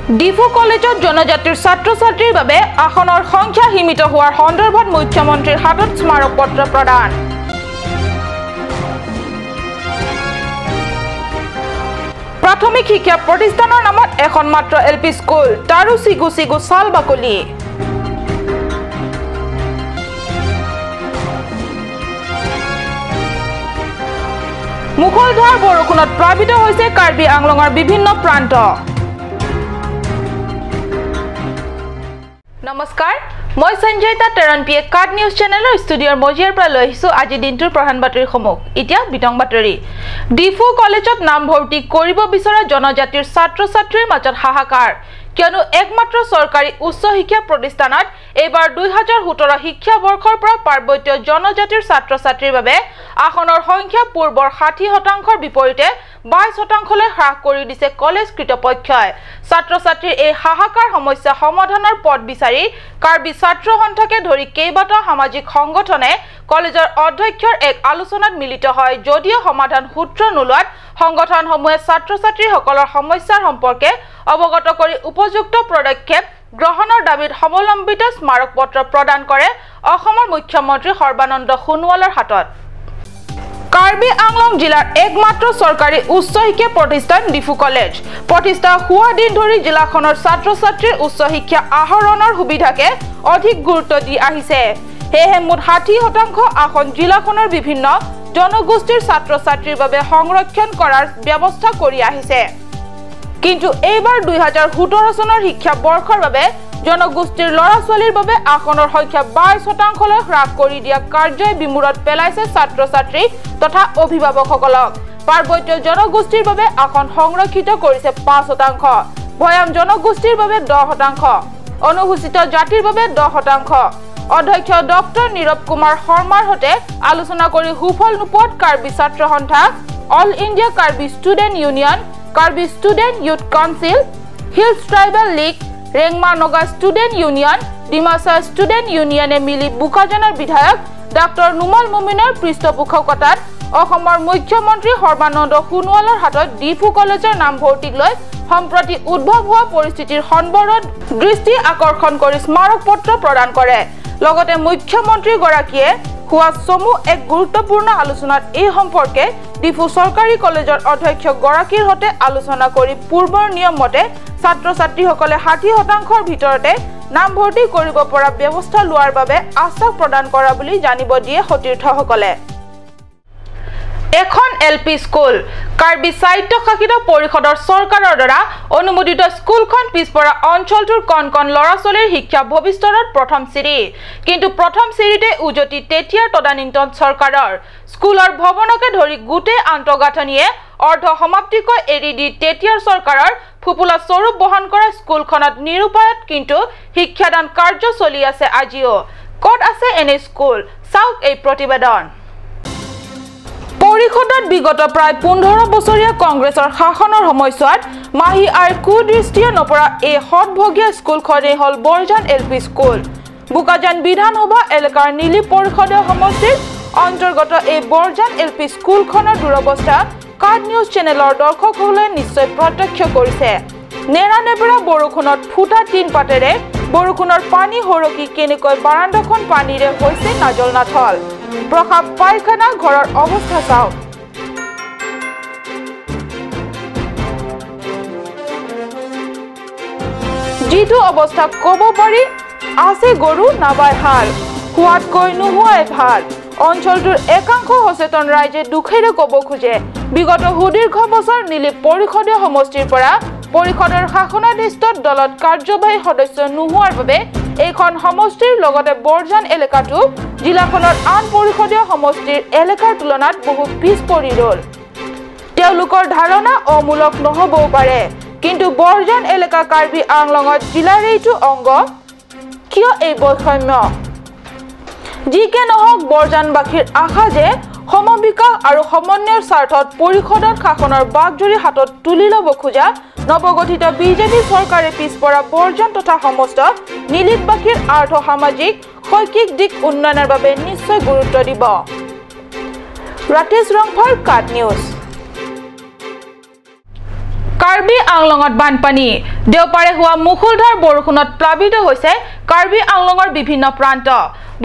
ডিফু কলেজত জনজাতিৰ ছাত্ৰ ছাত্ৰীৰ বাবে আসনৰ সংখ্যা সীমিত হোৱাৰ সন্দৰ্ভত মুখ্যমন্ত্ৰীৰ হাতত স্মাৰকপত্ৰ প্ৰদান। প্ৰাথমিক শিক্ষা প্ৰতিষ্ঠানৰ নামত এখন মাত্ৰ এল পি স্কুল, তাৰো চিগু চিগু চাল বাকলি। মুষলধাৰ বৰষুণত প্লাবিত হৈছে কাৰ্বি আংলঙৰ বিভিন্ন প্ৰান্ত। নমস্কাৰ, মই সঞ্জয়তা টেৰণপিয়ে কাট নিউজ চেনেলৰ ষ্টুডিঅ'ৰ মজিয়াৰ পৰা লৈ আহিছোঁ আজি দিনটোৰ প্ৰধান বাতৰিসমূহ। এতিয়া বিতং বাতৰি। ডিফু কলেজত নামভৰ্তি কৰিব বিচৰা জনজাতিৰ ছাত্ৰ ছাত্ৰীৰ মাজত হাহাকাৰ, কিয়নো একমাত্ৰ চৰকাৰী উচ্চ শিক্ষা প্ৰতিষ্ঠানত এইবাৰ 2017 শিক্ষাবৰ্ষৰ পৰা পাৰ্বত্য জনজাতিৰ ছাত্ৰ ছাত্ৰীৰ বাবে আসনৰ সংখ্যা পূৰ্বৰ 60%ৰ বিপৰীতে 22%লৈ হ্ৰাস কৰি দিছে কলেজ কৰ্তৃপক্ষই। ছাত্ৰ ছাত্ৰীৰ এই হাহাকাৰ সমস্যা সমাধানৰ পথ বিচাৰি কাৰ্বি ছাত্ৰ সন্থাকে ধৰি কেইবাটাও সামাজিক সংগঠনে কলেজৰ অধ্যক্ষৰ এক আলোচনাত মিলিত হয় যদিও সমাধান সূত্ৰ নোলোৱাত সংগঠনসমূহে ছাত্ৰ ছাত্ৰীসকলৰ সমস্যাৰ সম্পৰ্কে অৱগত কৰি উপযুক্ত পদক্ষেপ গ্ৰহণৰ দাবীত সমলম্বিত স্মাৰকপত্ৰ প্ৰদান কৰে অসমৰ মুখ্যমন্ত্ৰী সৰ্বানন্দ সোণোৱালৰ হাতত। কাৰ্বি আংলং জিলাৰ একমাত্ৰ চৰকাৰী উচ্চ শিক্ষা প্ৰতিষ্ঠান ডিফু কলেজ প্ৰতিষ্ঠা হোৱা দিন ধৰি জিলাখনৰ ছাত্ৰ ছাত্ৰীৰ উচ্চ শিক্ষা আহৰণৰ সুবিধাকে অধিক গুৰুত্ব দি আহিছে। সেয়েহে মুঠ 60% আসন জিলাখনৰ বিভিন্ন জনগোষ্ঠীৰ ছাত্ৰ ছাত্ৰীৰ বাবে সংৰক্ষণ কৰাৰ ব্যৱস্থা কৰি আহিছে। কিন্তু এইবাৰ 2017 চনৰ শিক্ষাবৰ্ষৰ বাবে জনগোষ্ঠীৰ ল'ৰা ছোৱালীৰ বাবে আসনৰ সংখ্যা 22%লৈ হ্ৰাস কৰি দিয়া কাৰ্যই বিমূৰত পেলাইছে ছাত্ৰ ছাত্ৰী তথা অভিভাৱকসকলক। পাৰ্বত্য জনগোষ্ঠীৰ বাবে আসন সংৰক্ষিত কৰিছে 5%, ভৈয়াম জনগোষ্ঠীৰ বাবে 10%, অনুসূচিত জাতিৰ বাবে 10%। অধ্যক্ষ ডক্টৰ নীৰৱ কুমাৰ শৰ্মাৰ সৈতে আলোচনা কৰি সুফল নোপোৱাত কাৰ্বি ছাত্ৰ সন্থা, All India Karbi Student Union, Karbi Student Youth Council, Hills Tribal League, Rengma Naga Student Union, Dimasa Student ইউনিয়নে মিলি বোকাজানৰ বিধায়ক ডাক্তৰ নোমল মুমিনৰ পৃষ্ঠপোষকতাত অসমৰ মুখ্যমন্ত্ৰী সৰ্বানন্দ সোণোৱালৰ হাতত ডিফু কলেজৰ নামভৰ্তিক লৈ সম্প্ৰতি উদ্ভৱ হোৱা পৰিস্থিতিৰ সন্দৰ্ভত দৃষ্টি আকৰ্ষণ কৰি স্মাৰকপত্ৰ প্ৰদান কৰে। লগতে মুখ্যমন্ত্ৰীগৰাকীয়ে হোৱা চমু এক গুৰুত্বপূৰ্ণ আলোচনাত এই সম্পৰ্কে ডিফু চৰকাৰী কলেজৰ অধ্যক্ষগৰাকীৰ সৈতে আলোচনা কৰি পূৰ্বৰ নিয়ম মতে ছাত্ৰ ছাত্ৰীসকলে 60%ৰ ভিতৰতে নামভৰ্তি কৰিব পৰা ব্যৱস্থা লোৱাৰ বাবে আশ্বাস প্ৰদান কৰা বুলি জানিব দিয়ে সতীৰ্থসকলে। এখন এল পি স্কুল কাৰ্বি স্বায়ত্তশাসিত পৰিষদৰ চৰকাৰৰ দ্বাৰা অনুমোদিত স্কুলখন পিছপৰা অঞ্চলটোৰ কণ কণ ল'ৰা ছোৱালীৰ শিক্ষা ভৱিষ্যতৰ প্ৰথম চিৰি। কিন্তু প্ৰথম চিৰিতে উজতি তেতিয়াৰ তদানীন্তন চৰকাৰৰ স্কুলৰ ভৱনকে ধৰি গোটেই আন্তঃগাঁথনিয়ে অৰ্ধ সমাপ্তিকৈ এৰি দি তেতিয়াৰ চৰকাৰৰ ফোপোলা স্বৰূপ বহন কৰা স্কুলখনত নিৰুপায়ত কিন্তু শিক্ষাদান কাৰ্য চলি আছে আজিও। ক'ত আছে এনে স্কুল, চাওক এই প্ৰতিবেদন। পৰিষদত বিগত প্ৰায় 15 বছৰীয়া কংগ্ৰেছৰ শাসনৰ সময়ছোৱাত মাহী আইৰ কুদৃষ্টিয়ে নপৰা এই সদভগীয়া স্কুলখনেই হ'ল Borjan L P school. Bokajan বিধানসভা এলেকাৰ নীলি পৰিষদীয় সমষ্টিৰ অন্তৰ্গত এই বৰজান এল পি স্কুলখনৰ দুৰৱস্থা কাট নিউজ চেনেলৰ দৰ্শকসকলে নিশ্চয় প্ৰত্যক্ষ কৰিছে। নেৰানেপেৰা বৰষুণত ফুটা টিন পাতেৰে বৰষুণৰ পানী সৰকি কেনেকৈ বাৰান্দাখন পানীৰে হৈছে নাজল নাথল। প্ৰসাৱ পায়খানা ঘৰৰ অৱস্থা চাওক। যিটো অৱস্থা ক'ব পাৰি আছে গৰু নাবাই হাল, হোৱাতকৈ নোহোৱাই ভাল। অঞ্চলটোৰ একাংশ সচেতন ৰাইজে দুখেৰে ক'ব খোজে, বিগত সুদীৰ্ঘ বছৰ নীলি পৰিষদীয় সমষ্টিৰ পৰা পৰিষদৰ শাসনাধীষ্ঠ দলত কাৰ্যবাহী সদস্য নোহোৱাৰ বাবে এইখন সমষ্টিৰ লগতে বৰজান এলেকাটো জিলাখনৰ আন পৰিষদীয় সমষ্টিৰ এলেকাৰ তুলনাত বহু পিছ পৰি ৰ'ল। তেওঁলোকৰ ধাৰণা অমূলক নহ'বও পাৰে, কিন্তু বৰজান এলেকা কাৰ্বি আংলঙত জিলাৰ এইটো অংগ, কিয় এই বৈষম্য? যি কি নহওক, বৰজানবাসীৰ আশা যে সমবিকাশ আৰু সমন্বয়ৰ স্বাৰ্থত পৰিষদৰ শাসনৰ বাঘজুৰি হাতত তুলি ল'ব খোজা নৱগঠিত বিজেপি চৰকাৰে পিছপৰা বৰজান তথা সমস্ত নীলিতবাসীৰ আৰ্থ সামাজিক শৈক্ষিক দিশ উন্নয়নৰ বাবে নিশ্চয় গুৰুত্ব দিব। ৰাকেশ ৰংফাৰ, কাট নিউজ। কাৰ্বি আংলঙত বানপানী। দেওবাৰে হোৱা মুষলধাৰ বৰষুণত প্লাবিত হৈছে কাৰ্বি আংলঙৰ বিভিন্ন প্ৰান্ত।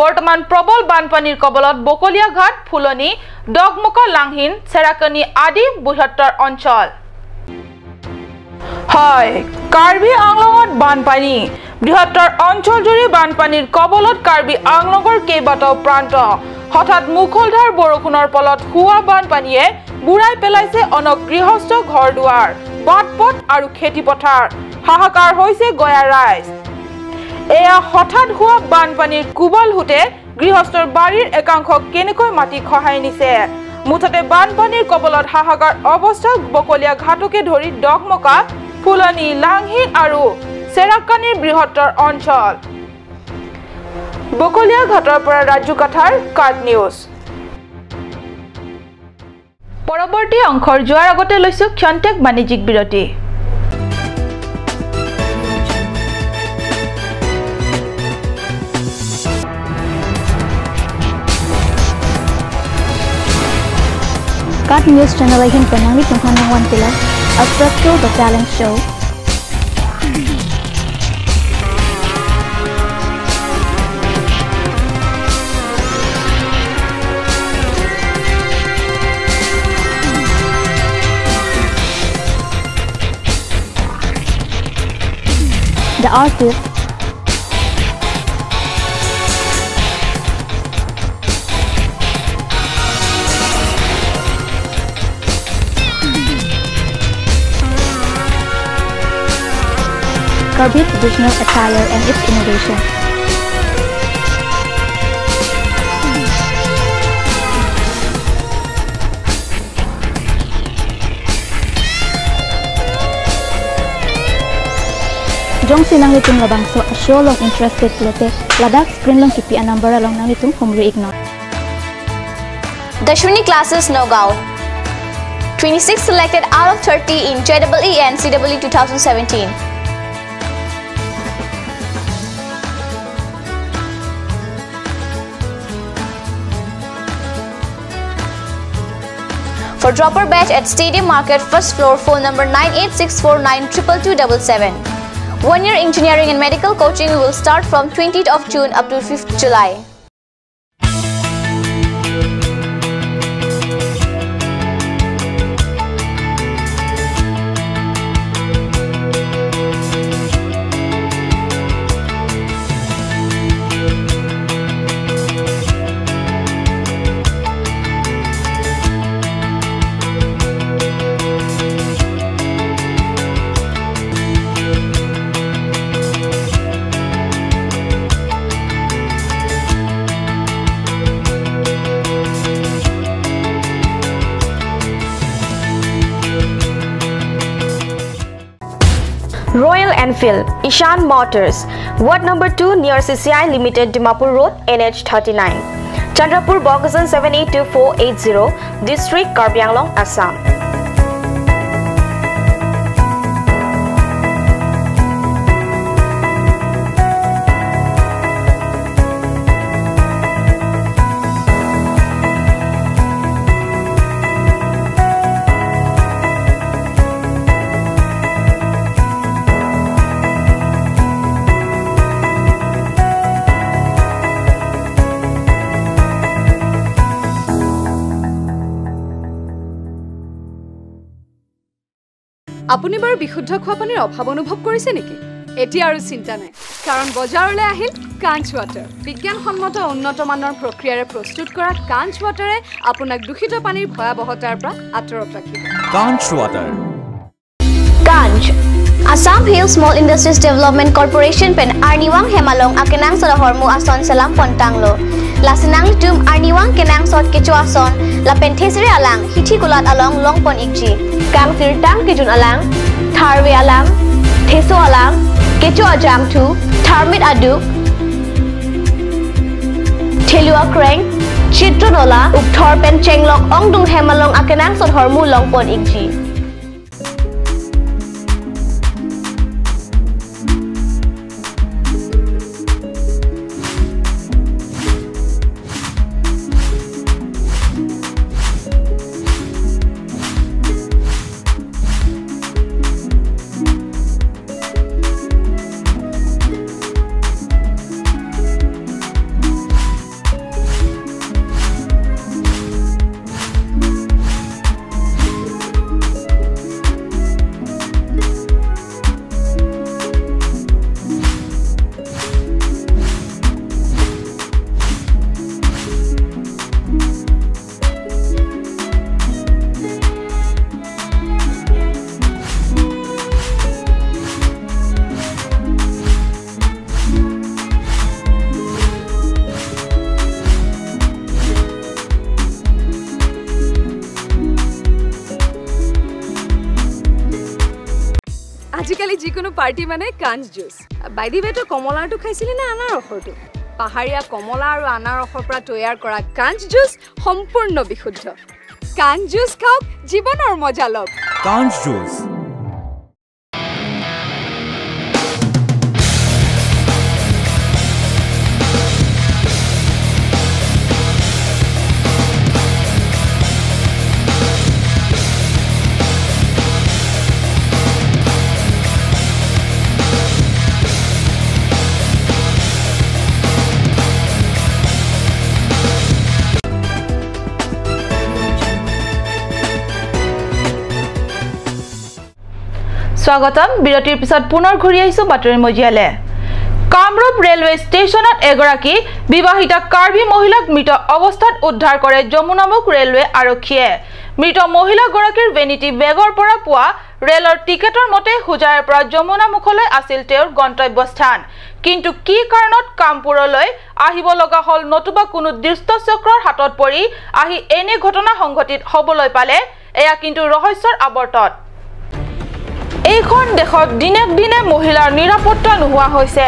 বৰ্তমান প্ৰবল বানপানীৰ কবলত বকলীয়াঘাট, ফুলনি, দগমকা, লাংহিন, চেৰাকনি আদি বৃহত্তৰ অঞ্চল। হয়, কাৰ্বি আংলঙত বানপানী। বৃহত্তৰ অঞ্চলজুৰি বানপানীৰ কবলত কাৰ্বি আংলঙৰ কেইবাটাও প্ৰান্ত। হঠাৎ মুষলধাৰ বৰষুণৰ ফলত হোৱা বানপানীয়ে বুৰাই পেলাইছে অনেক গৃহস্থ ঘৰ দুৱাৰ, বাট পথ আৰু খেতিপথাৰ। হাহাকাৰ হৈছে গয়া ৰাইজ। এয়া হঠাৎ হোৱা বানপানীৰ কোবাল সোঁতে গৃহস্থৰ বাৰীৰ একাংশ কেনেকৈ মাটি খহাই নিছে। মুঠতে বানপানীৰ কবলত হাহাকাৰ অৱস্থা বকলীয়া ঘাটকে ধৰি দগমকা, ফুলনি, লাংহিন আৰু চেৰাকানিৰ বৃহত্তৰ অঞ্চল। বকলীয়া ঘাটৰ পৰা ৰাজু কাথাৰ, কাট নিউজ। পৰৱৰ্তী অংশৰ যোৱাৰ আগতে লৈছো ক্ষন্তেক বাণিজ্যিক বিৰতি। Kat News Channel ahin penangi tunghanang wan pila Attracto the Talent Show. The artist, Karbi traditional attire and its innovation. Jong sinang litung labang so asyo long interested lote Ladakh screen long kipi anambara long nang litung humri ignore. Dashwini classes Nagaon. 26 selected out of 30 in JEE and CEE 2017. For dropper batch at Stadium Market, first floor, phone number 9864922277. 1 year engineering and medical coaching will start from 20th of June up to 5th July. Royal Enfield, Ishan Motors, Ward number 2 near CCI Limited, Dimapur Road, NH 39, Chandrapur, Bokajan 782480, District Karbi Anglong, Assam. আপুনি বাৰু বিশুদ্ধ খোৱা পানীৰ অভাৱ অনুভৱ কৰিছে নেকি? এতিয়া আৰু চিন্তা নাই, কাৰণ বজাৰলৈ আহিল কাঞ্চ ৱাটাৰ। বিজ্ঞানসন্মত উন্নত মানৰ প্ৰক্ৰিয়াৰে প্ৰস্তুত কৰা কাঞ্চ ৱাটাৰে আপোনাক দূষিত পানীৰ ভয়াৱহতাৰ পৰা আঁতৰত ৰাখিব। Kanch water. Kanch Assam Hill Small Industries Development Corporation pen Arniwang Hemalong akenang sod hormu ason salam pontanglo. Lasinang litum Arniwang kenang sod kecho ason la pen thesre alang hithi kulat along long pon ikji. Kang sir tang kejun alang, tharwe alang, theso alang, kecho ajang thu, tharmit adu, thelua kreng, chitronola, ukthor pen chenglok ongdung hemalong akenang sod hormu long pon ikji. আজিকালি যিকোনো party মানে কাঞ্চ juice. By the ৱে, তই কমলাৰটো খাইছিলি নে আনাৰসৰটো? পাহাৰীয়া কমলা আৰু আনাৰসৰ পৰা তৈয়াৰ কৰা কাঞ্চ জুচ সম্পূৰ্ণ বিশুদ্ধ। কাঞ্চ জুচ খাওক, জীৱনৰ মজা লওক। কাঞ্চ জুচ। স্বাগতম। বিৰতিৰ পিছত পুনৰ ঘূৰি আহিছো বাতৰি মজিয়ালে। কামৰূপ ৰেলৱে ষ্টেচনত এগৰাকী বিবাহিতা কাৰ্বি মহিলাক মৃত অৱস্থাত উদ্ধাৰ কৰে যমুনামুখ ৰেলৱে আৰক্ষীয়ে। মৃত মহিলাগৰাকীৰ ভেনিটি বেগৰ পৰা পোৱা ৰেলৰ টিকেটৰ মতে হোজাইৰ পৰা যমুনামুখলৈ আছিল তেওঁৰ গন্তব্যস্থান। কিন্তু কি কাৰণত কামপুৰলৈ আহিব লগা হ'ল নতুবা কোনো দুষ্ট চক্ৰৰ হাতত পৰি আহি এনে ঘটনা সংঘটিত হ'বলৈ পালে, এয়া কিন্তু ৰহস্যৰ আৱৰ্তত। এইখন দেশত দিনক দিনে মহিলাৰ নিৰাপত্তা নোহোৱা হৈছে।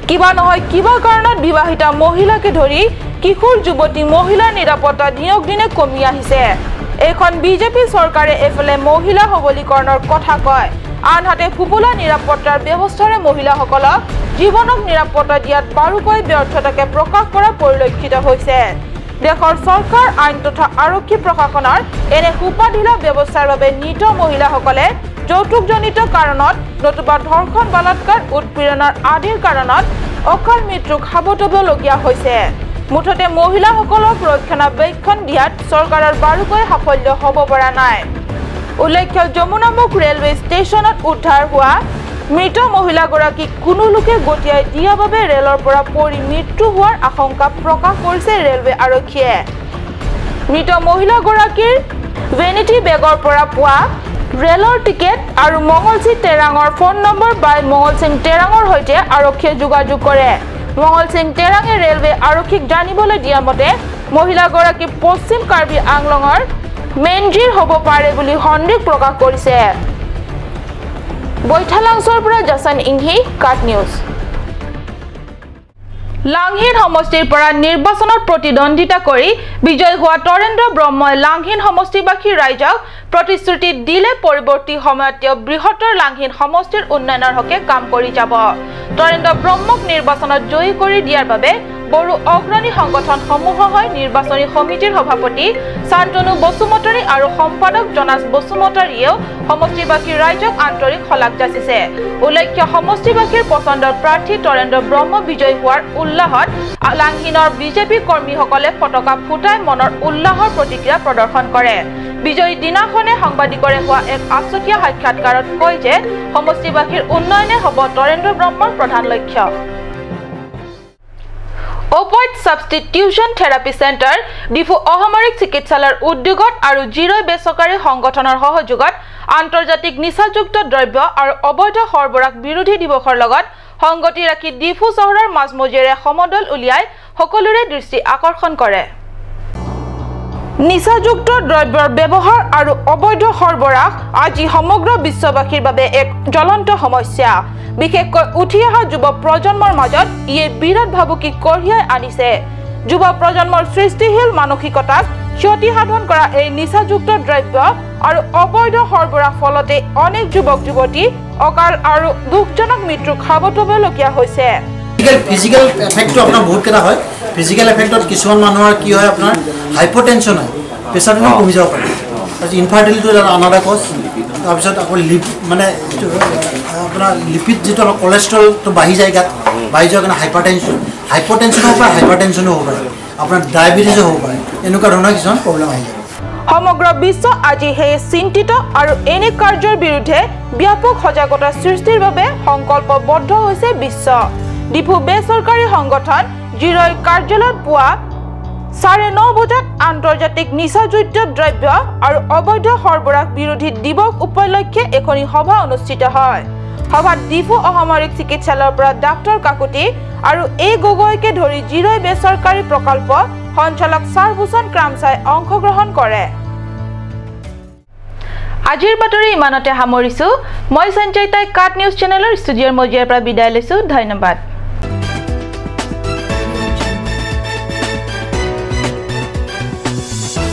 কিবা নহয় কিবা কাৰণত বিবাহিতা মহিলাকে ধৰি কিশোৰ যুৱতী মহিলাৰ নিৰাপত্তা দিনক দিনে কমি আহিছে। এইখন বিজেপি চৰকাৰে এইফালে মহিলা সবলীকৰণৰ কথা কয়, আনহাতে ফোপোলা নিৰাপত্তাৰ ব্যৱস্থাৰে মহিলাসকলক জীৱনক নিৰাপত্তা দিয়াত বাৰুকৈ ব্যৰ্থতাকে প্ৰকাশ কৰা পৰিলক্ষিত হৈছে। দেশৰ চৰকাৰ, আইন তথা আৰক্ষী প্ৰশাসনৰ এনে সোপাঢিলা ব্যৱস্থাৰ বাবে নিত মহিলাসকলে যৌতুকজনিত কাৰণত নতুবা ধৰ্ষণ, বলাৎকাৰ, উৎপীড়নৰ আদিৰ কাৰণত অকাল মৃত্যুক সাৱটিবলগীয়া হৈছে। মুঠতে মহিলাসকলক ৰক্ষণাবেক্ষণ দিয়াত চৰকাৰৰ বাৰুকৈ সাফল্য হ'ব পৰা নাই। উল্লেখ্য, যমুনামুখ ৰেলৱে ষ্টেচনত উদ্ধাৰ হোৱা মৃত মহিলাগৰাকীক কোনো লোকে গতিয়াই দিয়া বাবে ৰেলৰ পৰা পৰি মৃত্যু হোৱাৰ আশংকা প্ৰকাশ কৰিছে ৰেলৱে আৰক্ষীয়ে। মৃত মহিলাগৰাকীৰ ভেনিটি বেগৰ পৰা পোৱা ৰেলৰ টিকেট আৰু মঙলসিং টেৰাঙৰ ফোন নম্বৰ বাই মঙলসিং টেৰাঙৰ সৈতে আৰক্ষীয়ে যোগাযোগ কৰে। মঙলসিং টেৰাঙে ৰেলৱে আৰক্ষীক জানিবলৈ দিয়া মতে মহিলাগৰাকী পশ্চিম কাৰ্বি আংলঙৰ মেনজিৰ হ'ব পাৰে বুলি সন্দেহ প্ৰকাশ কৰিছে। বৈঠালাংছৰ পৰা জাছান ইংহি, কাট নিউজ। লাংহিন সমষ্টিৰ পৰা নিৰ্বাচনত প্ৰতিদ্বন্দ্বিতা কৰি বিজয়ী হোৱা তৰেন্দ্ৰ ব্ৰহ্মই লাংহিন সমষ্টিবাসী ৰাইজক প্ৰতিশ্ৰুতি দিলে পৰৱৰ্তী সময়ত তেওঁ বৃহত্তৰ লাংহিন সমষ্টিৰ উন্নয়নৰ হকে কাম কৰি যাব। তৰেন্দ্ৰ ব্ৰহ্মক নিৰ্বাচনত জয়ী কৰি দিয়াৰ বাবে বড়ো অগ্ৰণী সংগঠনসমূহৰ হৈ নিৰ্বাচনী সমিতিৰ সভাপতি শান্তনু বসুমতাৰী আৰু সম্পাদক জনাছ বসুমতাৰীয়েও সমষ্টিবাসী ৰাইজক আন্তৰিক শলাগ যাচিছে। উল্লেখ্য, সমষ্টিবাসীৰ পচন্দৰ প্ৰাৰ্থী তৰেন্দ্ৰ ব্ৰহ্ম বিজয়ী হোৱাৰ উল্লাহত লাংহিনৰ বিজেপি কৰ্মীসকলে ফটকা ফুটাই মনৰ উল্লাহৰ প্ৰতিক্ৰিয়া প্ৰদৰ্শন কৰে। বিজয়ী দিনাখনে সাংবাদিকৰে হোৱা এক আছুতীয়া সাক্ষাৎকাৰত কয় যে সমষ্টিবাসীৰ উন্নয়নে হ'ব তৰেন্দ্ৰ ব্ৰহ্মৰ প্ৰধান লক্ষ্য। Opioid substitution therapy centre Diphu অসামৰিক চিকিৎসালয়ৰ উদ্যোগত আৰু জিৰৈ বেচৰকাৰী সংগঠনৰ সহযোগত আন্তৰ্জাতিক নিচাযুক্ত দ্ৰব্য আৰু অবৈধ সৰবৰাহ বিৰোধী দিৱসৰ লগত সংগতি ৰাখি ডিফু চহৰৰ মাজমজিয়াৰে সমদল উলিয়াই সকলোৰে দৃষ্টি আকৰ্ষণ কৰে। নিচাযুক্ত দ্ৰব্যৰ ব্যৱহাৰ আৰু অবৈধ সৰবৰাহ আজি সমগ্ৰ বিশ্ববাসীৰ বাবে এক জ্বলন্ত সমস্যা। বিশেষকৈ উঠি অহা যুৱ প্ৰজন্মৰ মাজত ইয়ে বিৰাট ভাবুকি কঢ়িয়াই আনিছে। যুৱ প্ৰজন্মৰ সৃষ্টিশীল মানসিকতাক ক্ষতি সাধন কৰা এই নিচাযুক্ত দ্ৰব্য আৰু অবৈধ সৰবৰাহ ফলতে অনেক যুৱক যুৱতী অকাল আৰু দুখজনক মৃত্যুক সাৱটিবলগীয়া হৈছে। ফিজিকেল এফেক্টটো আপোনাৰ বহুতকেইটা হয়। ফিজিকেল এফেক্টত কিছুমান মানুহৰ কি হয়, আপোনাৰ হাইপৰটেনশ্যন হয়, প্ৰেছাৰটো কমি যাব পাৰে। তাৰপিছত ইনফাৰ্টিলিটিটো এটা আনাদাৰ কজ। তাৰপিছত আকৌ লিপ মানে আপোনাৰ লিপিড যিটো আমাৰ কলেষ্ট্ৰলটো বাঢ়ি যায় গাত, বাঢ়ি যোৱাৰ কাৰণে হাইপাৰটেনশ্যন, হাইপৰটেনশ্যনো হ'ব পাৰে, হাইপাৰটেনশ্যনো হ'ব পাৰে, আপোনাৰ ডায়েবেটিছো হ'ব পাৰে, এনেকুৱা ধৰণৰ কিছুমান প্ৰব্লেম আহি যায়। সমগ্ৰ বিশ্ব আজি সেয়ে চিন্তিত আৰু এনে কাৰ্যৰ বিৰুদ্ধে ব্যাপক সজাগতা সৃষ্টিৰ বাবে সংকল্পবদ্ধ হৈছে বিশ্ব। ডিফু বেচৰকাৰী সংগঠন জিৰৈ কাৰ্যালয়ত পুৱা 9:30 বজাত আন্তৰ্জাতিক নিচাযুক্ত দ্ৰব্য আৰু অবৈধ সৰবৰাহ বিৰোধী দিৱস উপলক্ষে এখনি সভা অনুষ্ঠিত হয়। সভাত ডিফু অসামৰিক চিকিৎসালয়ৰ পৰা ডাক্তৰ কাকতি আৰু এ গগৈকে ধৰি জিৰৈ বেচৰকাৰী প্ৰকল্প সঞ্চালক চাৰভূষণ ক্ৰামচাই অংশগ্ৰহণ কৰে। আজিৰ বাতৰি ইমানতে সামৰিছোঁ। মই সঞ্জয়তাই কাট নিউজ চেনেলৰ ষ্টুডিঅ'ৰ মজিয়াৰ পৰা বিদায় লৈছোঁ। ধন্যবাদ।